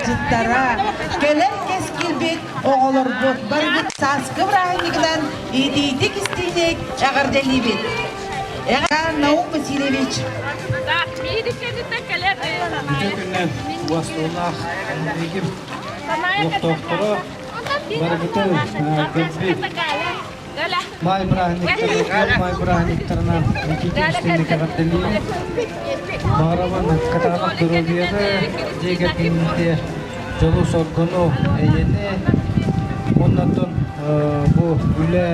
Дьыттара, кэлэр кэскилбит оҕолорбут барыбыт сааскы бырааһынньыгынан итиитик истиҥник эҕэрдэлиибит. Эҕэ Наум Васильевич. Үтүө күннэн убастыылаах биһиги олохтоохторо барыбытын көрбүт Маай бырааһынньыктарыгар маай бырааһынньыктарынан итиитик истиҥник эҕэрдэлиибин. Баҕарабын кытаанах доруобуйаны, дьиэ кэргэҥҥитигэр дьолу-соргуну, эйэни уонна оттон бу үлэ,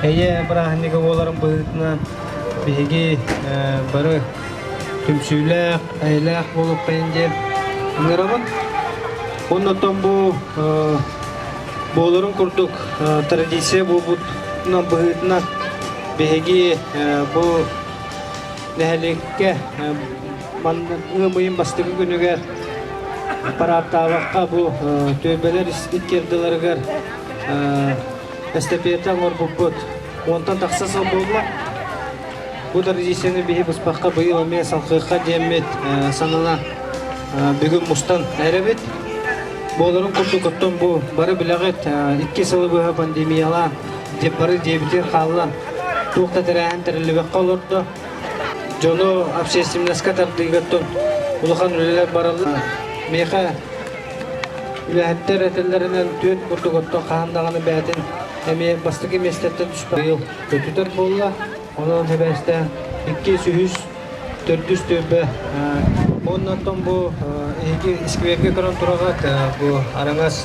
эйэ бырааһынньыга буоларын быһыытынан биһиги бары түмсүүлээх, эйэлээх буолуоххайын диэн ыҥырабын. Уонна оттон бу Буоларын курдук традиция буолбутунан быһыытынан биһиги бу нэһилиэккэ ыам ыйын бастакы күнүгэр парааттаабакка бу түөлбэлэр икки ардыларыгар эстафета оҥорбуппут уонтан тахса сыл буолла. Бу традицияны биһи быспакка быйыл эмиэ салҕыахха диэммит санана бүгүн мустан эрэбит. Буоларын курдук оттон бу бары билэҕит икки сылы быһа пандемиялаан бары дьиэбитигэр хааллан туох да тэрээһин тэриллибэккэ олордо. Дьону общественноска тардыыга оттон улахан үлэлэр бараллар. Миэхэ үлэһиттэр этэллэринэн түөрт курдук оттон хаһан даҕаны бэйэтин эмиэ бастакы миэстэттэн түспэт быйыл көтүтэр буолла. Онон сибээстээн иккис, үһүс, төрдүс түөлбэ уонна оттон бу эһиги исквергэ көрөн тураҕыт бу араҥас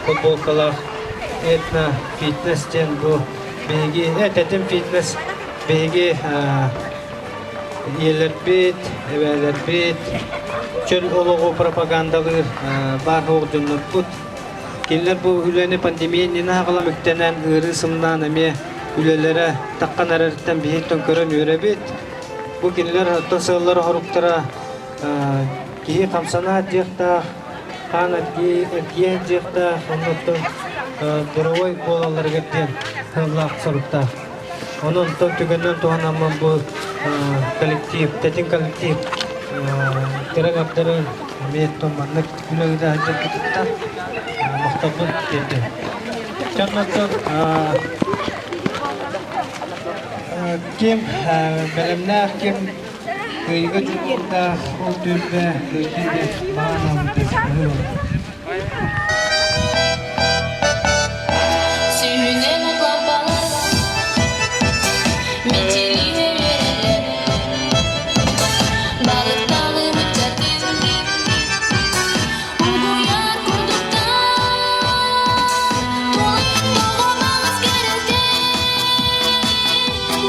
футболкалаах этно фитнес диэн бу биһиги этэтим фитнес биһиги ийэлэрбит, эбээлэрбит чөл олоҕу пропагандалыыр баар суох дьоннорбут. Кинилэр бу үлэни пандемия иннинэ аҕалан үктэнэн, ыарыы сымнаан эмиэ үлэлэрэ таххан эрэриттэн биһиттэн көрөн үөрэбит. Бу кинилэр оттон сыаллара-соруктара киһи хамсана сылдьыахтаах, хаан эргийэ сылдьыахтаах, оннуттан здоровой буолалларыгар диэн сыаллаах соруктаах. Онон онтон түгэнинэн туһанаммын бу коллектив, тэтин коллектив кыра ардарын эмиэ маннык үлэ ыыта сылдьаргытыттан махталбын тиэрдэбин. Дьоннортон ким бэлэмнээх, ким кыайыыга дьулуурдаах, ол түөлбэ кыайдын диэн баҕа санаабытын Сүүнэн утлаппалар, мичилиһэ үөрэллэр, балыктаҕы мыччатын, угуйар курдуктар, тоҕо маҥас кэрэтэ,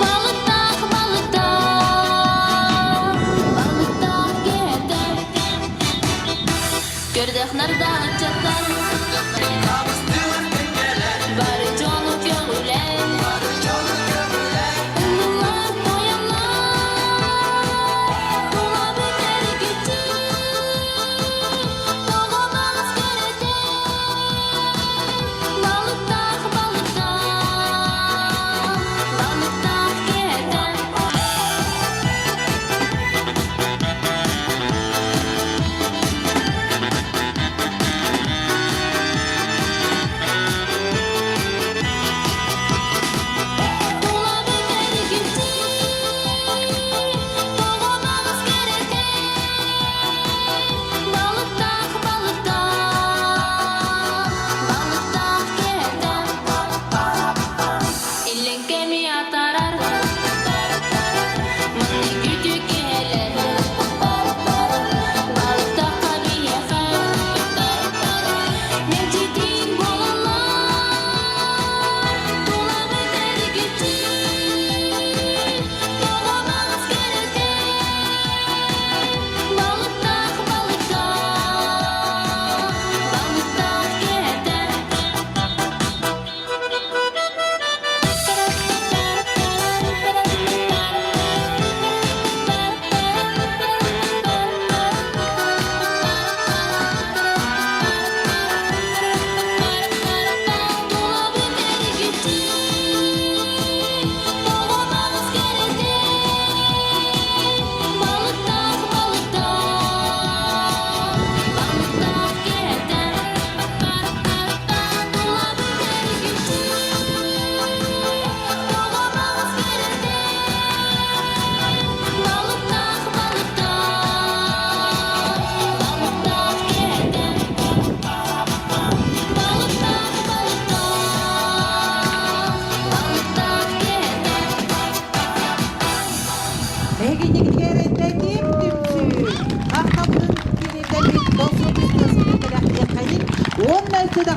балыктаах балыктаах, балыктаах киһэтэ. Көрдөх нардаах ыччаттар Бары дьону көҕүлээн Ыллылар тойоннор Тулабыт эргиччи Тоҕо маҥас кэрэтэ Балыктаах балыктаах Балыктаах киһэтэ.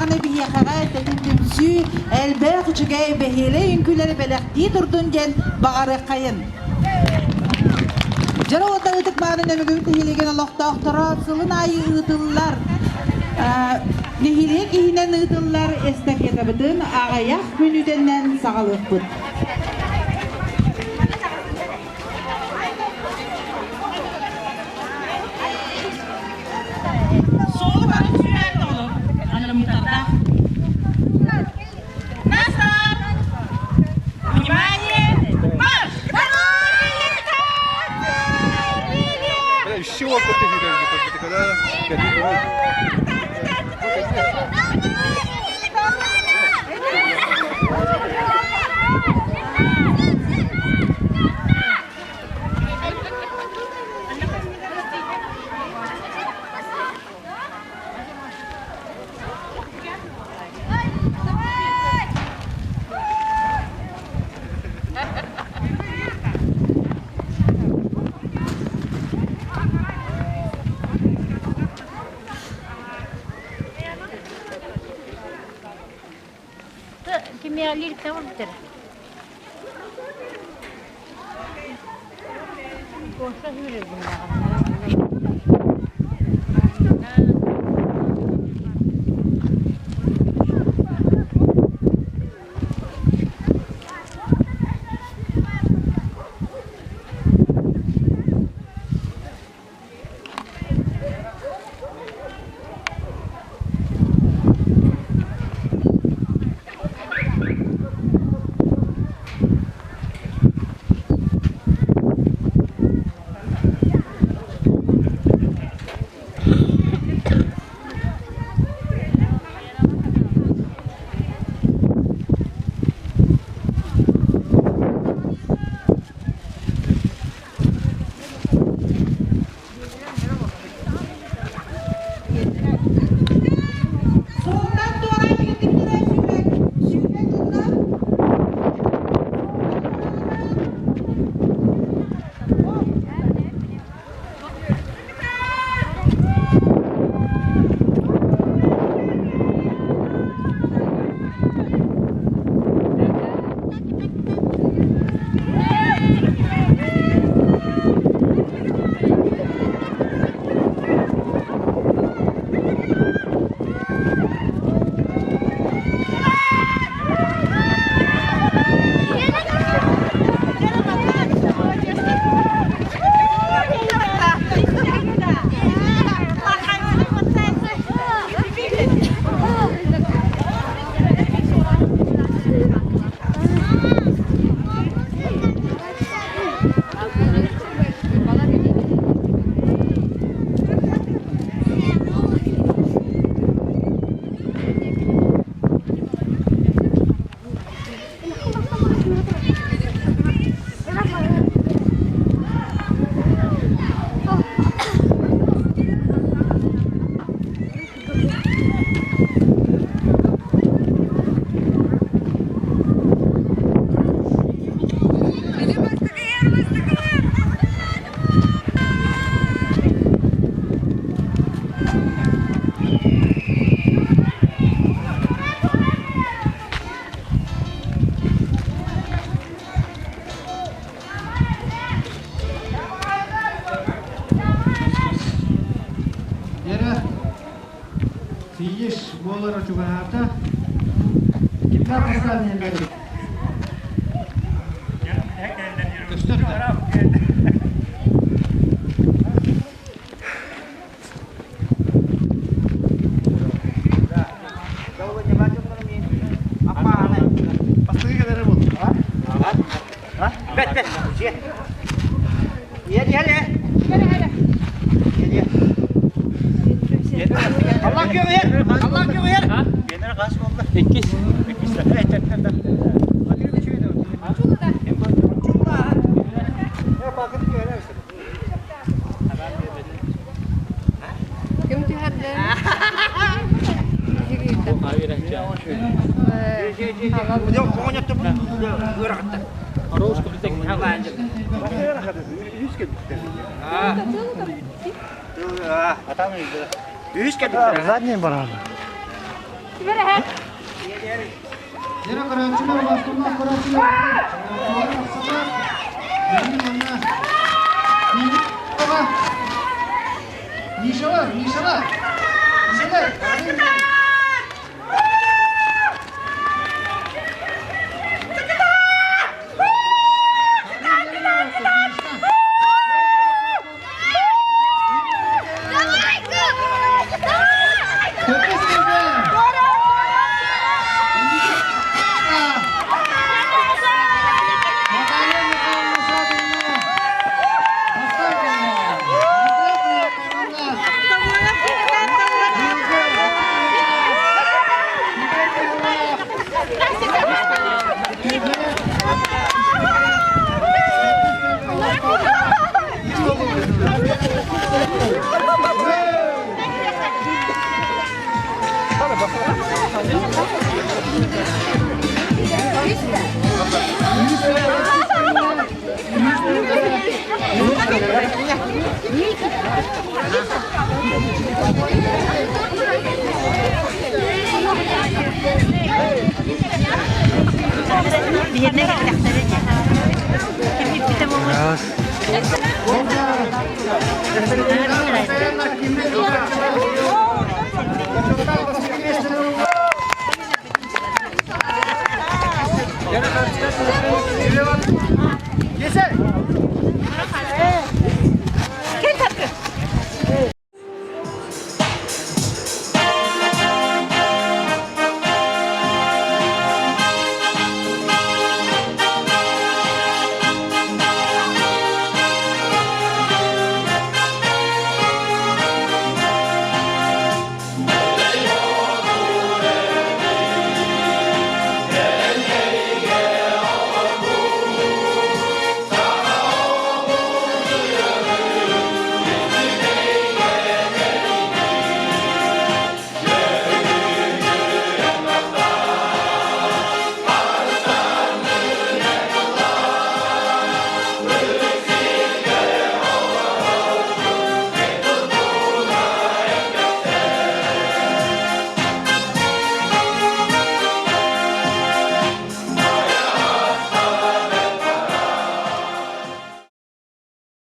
даҕаны биһиэхэҕэ тэтим түмсүү, элбэх үчүгэй бэһиэлэй үҥкүүлэри бэлэхтии турдун диэн баҕарыаххайын. Дьоро уонна ытык-мааны Нөмүгүбүт нэһилиэгин олохтоохторо сылын аайы ыытыллар нэһилиэк иһинэн ыытыллар эстафетабытын аҕыйах мүнүүтэннэн саҕалыахпыт. Суолу бары сүүрэн оҕолор анараммыттардаах. Назад! Внимание! Марш! Еще опыт когда Кимиалиир тамыр Суолтан туораан кэлбиттэрэ сүүрэн, сүүрэн турда. Вера, тиийиш буолара чугаһаата. Кимнээх бастаан иһэллэрий? Көстөр да? Ким түһэрдэ? Задний баран. Дьэ, көрөөччүлэр, бастыҥнар көрөөччүлэр, Мишалар, Мишалар! Мишалар! Биһиэнэ кэллэхтэрэ дии. Ким иппитэ буолуой?